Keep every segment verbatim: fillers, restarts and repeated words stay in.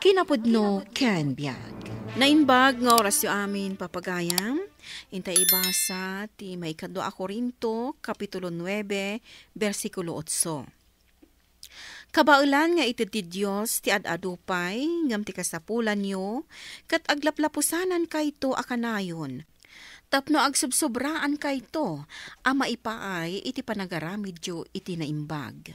Kinapudno ken biag. Naimbag nga orasyo amin, papagayam. Intay ibasa ti maikadua a Corinto, kapitulo nuebe, bersikulo otso. Kabaelan nga ited ti Dios ti ad-adu pay, ngem ti kasapulanyo, ket aglaplapusanankayto a kanayon, tapno agsubsobraankayto a maipaay iti panagaramidyo iti naimbag.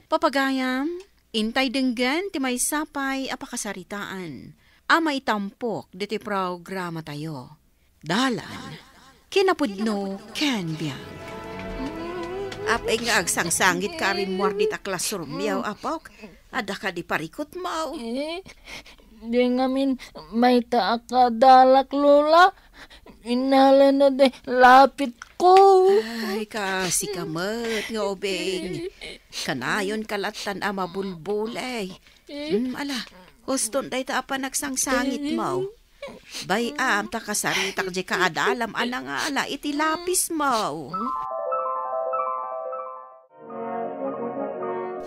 Papagayam, intay denggen ti maysa pay a pakasaritaan a maitampok ditoy programatayo. Dalan, kinapudno ken biag. Apay nga agsangsangitka a rimmuar dita classroom-yo, apok? Adda kadi parikutmo? Eh, di ngamin mayta a kaadalak, Lola. Inalana day lapitko. Ay, kasika met nga ubing. Kanayonka lattan a mabulbulay. Hmm, ala, huston dayta a panagsangsangitmo. Bay-am ta kasaritak diay kaadalam a nangala iti lapismo.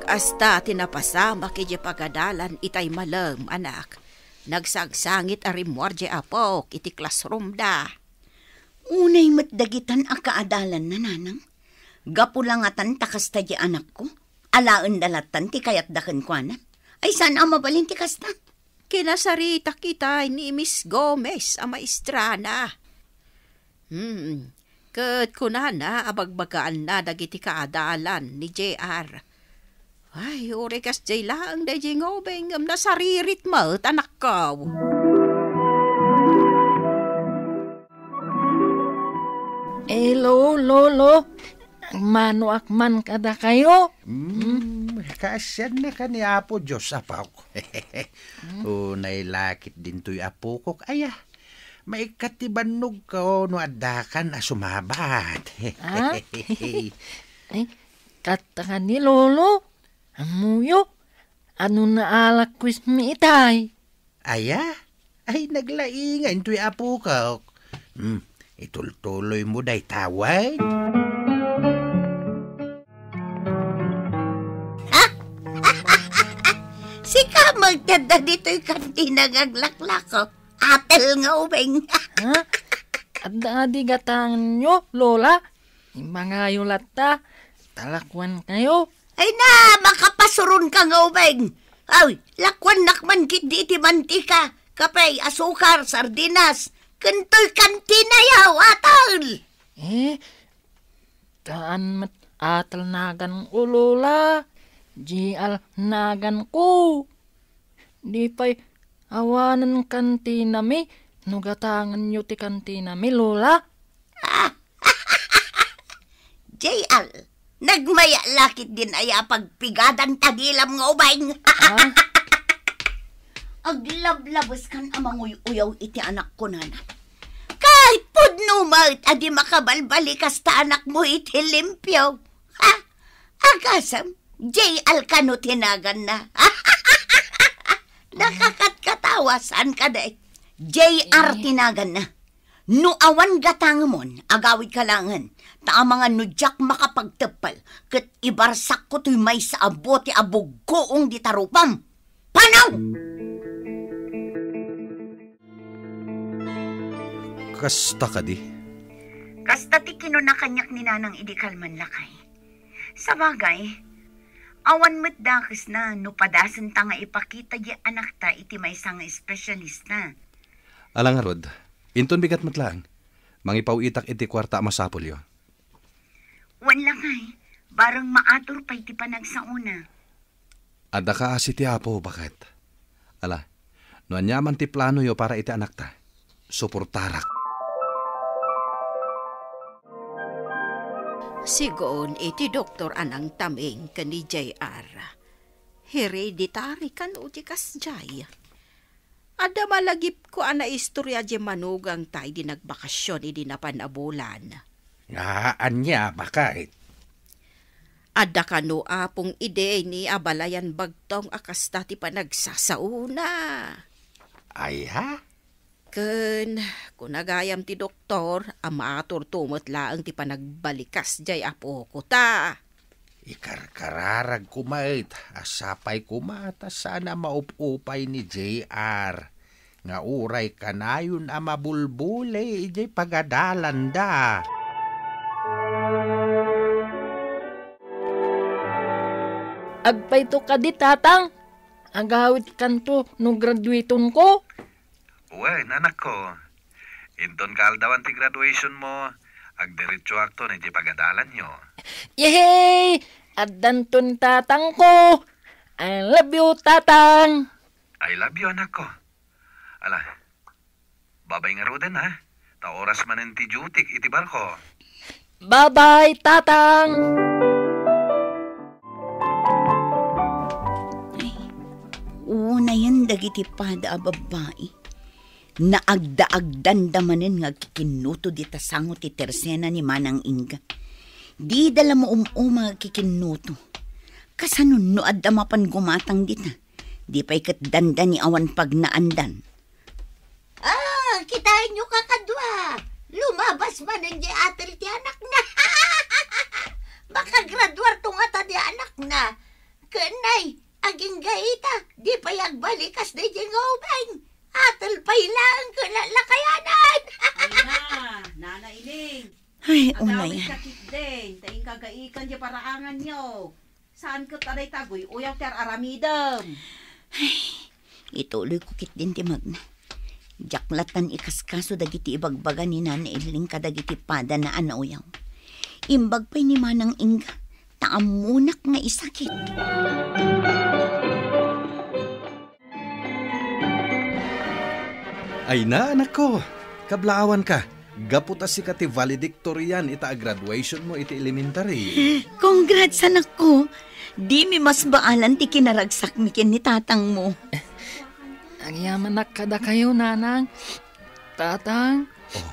Kasta ti napasamak idiay pagadalan itay malem, anak. Nagsangsangit a rimmuar diay apok iti classroom-da. Unay met dagitan a kaadalanna, nanang. Gapu la ngatan ta kasta diay anakko, alaenda lattan ti kayatda kenkuana. Ay, saan a mabalin ti kasta? Kinasaritak itay ni Miss Gomez a maestrana. Hmm, ket kunana a bagbagaanna dagiti kaadalan ni J R. Ay, uray kasdiay laeng daydiay nga ubing, ngem nasaririt met, anakko. Hello, Lolo. Agmanoak man kadakayo. Hmm, kaasianna ka ni Apo Dios, apok. Unay lakit dintoy apokok, aya. Maikkat ti bannogko no addakan a sumabat. Ah? Ay, katta ka ni Lolo. Ammoyo, ano naalak wismi itay? Aya? Ay, naglaingan toy apokok. Hmm, itultuloy mo dayta wen. Sika met ti adda ditoy kantina nga aglaklako. Atel nga ubing. Ha? Adda adi gatangenyo, Lola? Imangayo latta, ta lakuankayo. Ay na, makapasuronka nga ubing. Ay, lakuannak man ketdi iti mantika, kape, asukar, sardinas, ken toy kantinayo, atel. Eh, haan met atel naganko, Lola. J R naganko. Di pay awanen kantinami no gatangenyo ti kantinami, Lola? J R, nagmaya lakit din aya pagpigadan ta dilam nga ubing. Ah? Aglablabeskan a manguy-uyaw iti anakko, nana. Kay pudno met a di makabalbalikas ta anakmo iti limpio. Ha? Agasem, J R kano ti naganna? Nakakatkatawa, saan ka, day? J R ti naganna. No awan gatangemon, agawidka laengen, ta amangan no diak makapagteppel, ket ibarsakko toy maysa a bote a buggoong dita rupam. Panaw! Kasta kadi? Kasta ti kinuna kaniak ni Nanang idi kalman, lakay. Sabagay, awan met dakesna no padasenta nga ipakita diay anakta iti maysa nga espesyalista. Ala ngarud, inton bigat met laeng, mangipaw-itak iti kuarta a masapulyo. Wen, lakay, bareng maatur pay ti panagsaona. Adda kaasi ti Apo, baket. Ala, no aniaman ti planoyo para iti anakta, suportarak. Sigun iti doktor a nangtaming ken ni J R, hereditary kano ti kasdiay? Adda malagipko a naistorya diay manugangta idi nagbakasyon idi napan a bulan. Nga ania, baket? Adda kano apong idi ni abalayan bagtong a kasta ti panagsasaona. Aya? Ken kuna gayam ti doktor a maaturto met laeng ti panagbalikas diay apoko ta. Ikarkararagko met a sapay koma ta saan a maup-upay ni J R nga uray kanayon a mabulbuli idiay pagadalanda. Agpayto kadi, Tatang? Agawidkanto no graduationko? Wen, anakko. Inton kaaldawan ti graduation mo, agdiretsuakto iti pagadalanyo. Yehey! Addanton tatangko! I love you, Tatang! I love you, anakko. Ala, babay ngaruden, ha? Ta oras manen ti duty iti barko. Babay, Tatang! Ay, unayen dagiti pada a babbai. Naagda-agdanda manen nga agkikinnuto dita sango ti tersena ni Manang Inga. Dida la maum-uma nga agkikinnuto. Kasano no adda mapan gumatang dita? Di pay ket dandani awan pagnaandan. Ah, kitaenyo, kakadua. Lumabas manen di atel ti anakna. Makagraduar to ngata di anakna. Ken nay, agingga ita, di pay agbalikas daydiay nga ubing. Atel pay laeng ken lakayanan. Ay na, Nana Iling. Ay, unay. Agawidka ketdin, ta inka gaikan di paraanganyo. Saan ket a dayta guy-uyaw ti ar-aramidem? Ay, ituloyko ketdin ti magna. Diak lattan ikaskaso dagiti ibagbaga ni Nana Iling kadagiti padana a nauyaw. Imbag pay ni Manang Inga, ta ammonak nga isakit. Ay na, anakko. Kablaawanka. Gapu ta sika ti valedictorian ita a graduation mo iti elementary. Congrats, anakko. Dimi masbaalan ti kinaragsakmi ken ni tatangmo. Agyamanak kadakayo, Nanang. Tatang. Oh,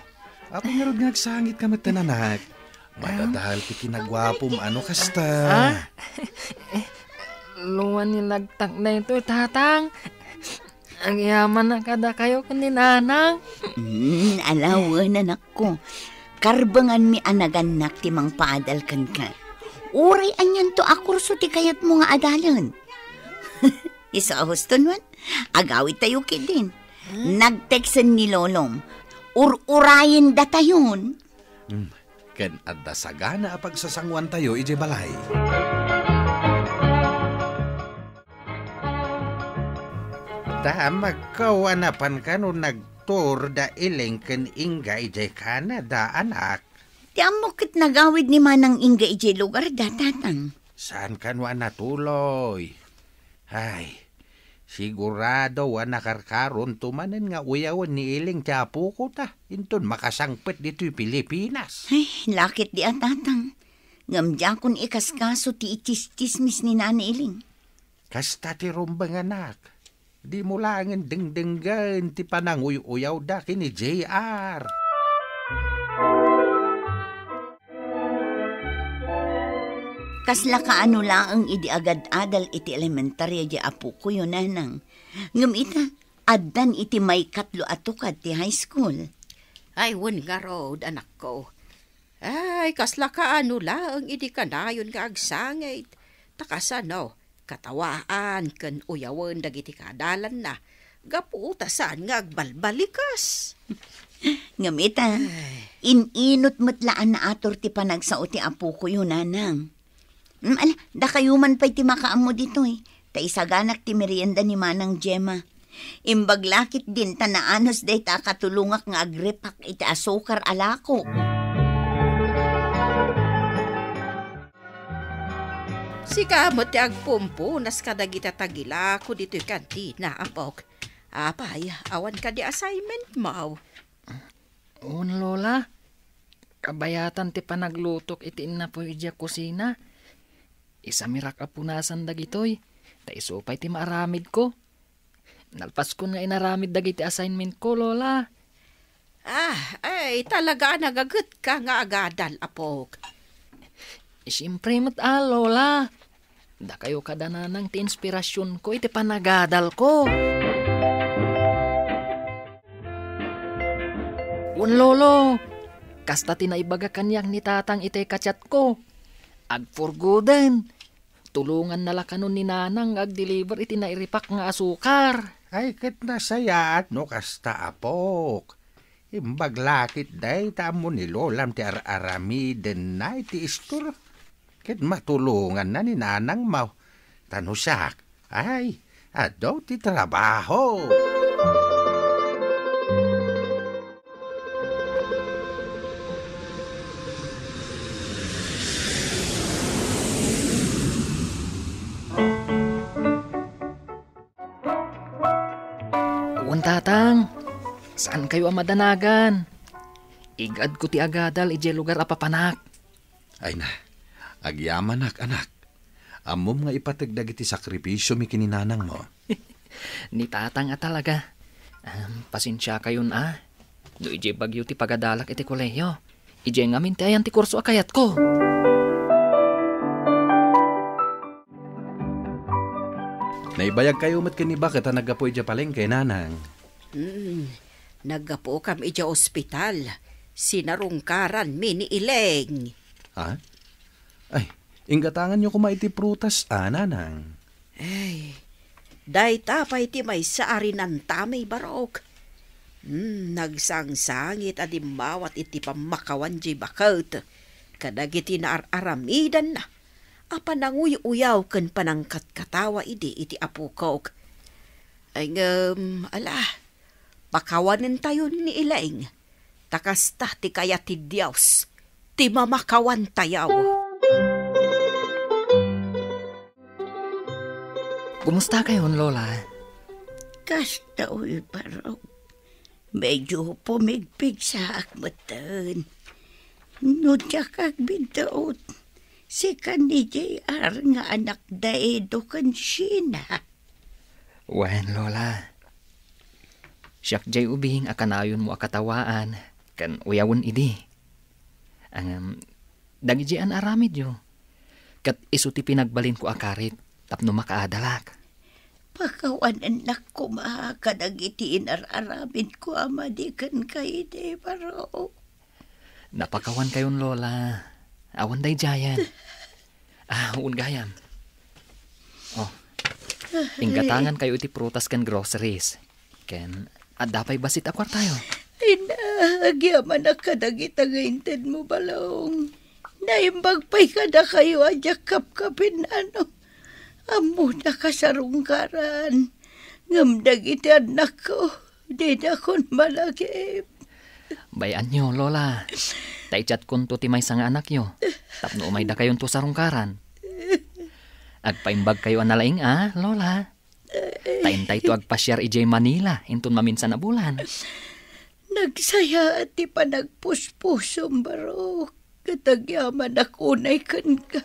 apay ngarud nga agsangit ka met, anak? Madadael ti kinaguapom, ano kasta? Ah? Eh, luan ni lagtak daytoy, Tatang. Agyamanak kadakayo ken ni Nanang. Mm, ala wen, anakko. Karbenganmi a nagannak ti mangpaadal kenka. Uray anianto a kurso ti kayatmo nga adalen? Isu a husto, wen? Agawidtayo ketdin. Nagteksen ni Lolom. Ur-urayendatayon. Hmm, ken adda sagana a pagsasangoantayo idiay balay. Ta, magkaw a napan kano nagtour da Iling ken Inga idiay Canada, anak? Ti ammok ket nagawid ni Manang Inga idiay lugarda, Tatang. Saan kano a natuloy? Ay, sigurado a nakarkaronto manen nga uyawen ni Iling ti apoko ta, inton makasangpet ditoy Pilipinas. Ay, laketdi a, Tatang. Ngem diakon ikaskaso ti itsistsismis ni Nana Iling. Kasta ti rumbeng, anak. Dimo laengen dengdenggen ti pananguy-uyawda ken ni J R. Kasla kaano laeng idi agad-adal iti elementarya di apokoyo, Nanang. Ngem ita, addan iti maikatlo a tukad ti high school. Ay, wen ngarud, anakko. Ay, kasla kaano laeng idi kanayon nga agsangit. Ta kasano, katawaan ken uyawen dagiti kaadalanna, gapu ta saan nga agbalbalikas. Ngem ita, ay, in-inut met la a naator ti panagsao ti apokoyo, Nanang. Mm, ala, dakayo man pay ti makaammo ditoy, ta isaganak ti merienda ni Manang Gemma. Imbag la ketdin ta naanus dayta a katulongak nga agripak iti asukar a lako. Sika met ti agpumpunas kadagita tagilako ditoy kantina, apok. Apay, awan kadi assignment mo? Wen, Lola. Kabayatan ti panaglutok iti innapoy idiay kusina. Isamirak a punasan dagitoy, ta isu pay ti maaramidko. Nalpaskon nga inaramid dagiti assignmentko, Lola. Ah, ay, talaga a nagagetka nga agadal, apok. Siempre met a, Lola. Dakayo kada nanang ti inspirasionko iti panagadalko. Wen, Lolo, kasta ti naibaga kaniak ni Tatang iti kachatko. Agpurgoden. Tulonganna la kanon ni Nanang nga agdeliver iti nairipak nga asukar. Ay, ket nasayaat no kasta, apok. Imbag la ketdi ta ammo ni Lolam ti ar-aramidenna iti istor. Ket matulonganna ni Nanangmo. Ta no siak, ay, adu ti trabaho. Wen, Tatang. Saankayo a madanagan. Ig-adko ti agadal idiay lugar a papanak. Ay na, agyamanak, anak. Ammom nga ipateg dagiti sakripisiomi ken ni Nanangmo. Ni Tatang a talaga. Am, pasensiakayon a. No idiay Baguio ti pagadalak iti kolehio, idiay ngamin ti ayan ti kurso a kayatko. Naibayagkayo met ken ni Baket a naggapu idiay palengke, Nanang. Mm, naggapukam idiay ospital. Sinarungkaranmi ni Ileng. Ha? Ay, inggatanganyo koma iti prutas a, Nanang. Ay, dayta pay ti maysa a rinantami, Barok. Hmm, nagsangsangit a dimmawat iti pammakawan diay Baket kadagiti naar-aramidanna a pananguy-uyaw ken panangkatkatawa idi iti apokok. Ay ngem, ala, pakawanentayon ni Ileng. Ta kasta ti kayat ti Dios, ti mamakawantayo. Kumustakayon, Lola? Kasta, uy, Barok. Medyo pumigpigsaak metten. No diak agbidduot, sika ni J R nga anak da Edo ken Sheena. Wen, Lola. Siak jay ubing a kanayonmo a katawaan ken uyawen idi. Ngem, dagidiay aan-aramidyo, ket isu ti pinagbalinko a karit tapno makaadalak. Pakawanennak koma kadagiti inar-aramidko a madi kenka idi, Barok. Napakawankayon, Lola. Awan daydiayen. Ah, wen gayam. Oh, inggatangankayo iti prutas ken groceries. Ken, adda pay bassit a kuartayo? Ay na, agyamanak kadagita nga intedmo, Balong. Naimbag pay kadakayo a diak kapkapin, ano. Ammona kasarungkaran. Ngem dagiti annakko, dinakon malagip. Bay-anyo, Lola. Ta i-chatkonto ti maysa nga anakyo tapno umaydakayonto sarungkaran. Agpaimbagkayo a nalaing a, Lola. Ta intayto agpasiar idiay Manila inton maminsan a bulan. Nagsayaat ti panagpuspusom, Barok. Ket agyamanak unay kenka,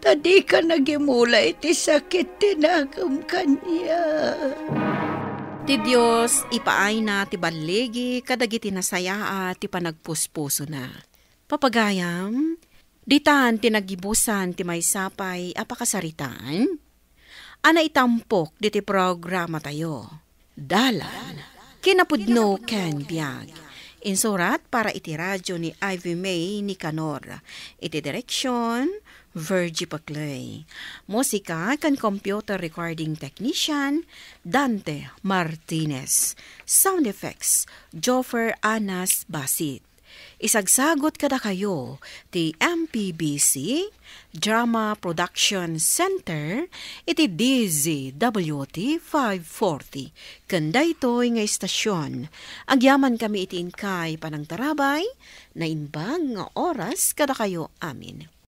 ta dika nagimula iti sakit ti nakem kaniak. Ti Dios ipaayna ti balligi kadagiti nasayaat ti panagpuspusona. Papagayam, ditan ti nagibusan ti maysa pay a pakasaritaan a naitampok diti programatayo. Dalan, kinapudno ken biag. Insurat para iti radio ni Ivy May Nicanor. Iti direksyon, Virgie Paclay. Musika ken computer recording technician, Dante Martinez. Sound effects, Joffer Anas Basit. Isagsagut kadakayo ti M P B C Drama Production Center iti D Z W T five forty. Ken daytoy nga istasyon, agyamankami iti inkay panangtarabay, naimbag nga oras kadakayo amin.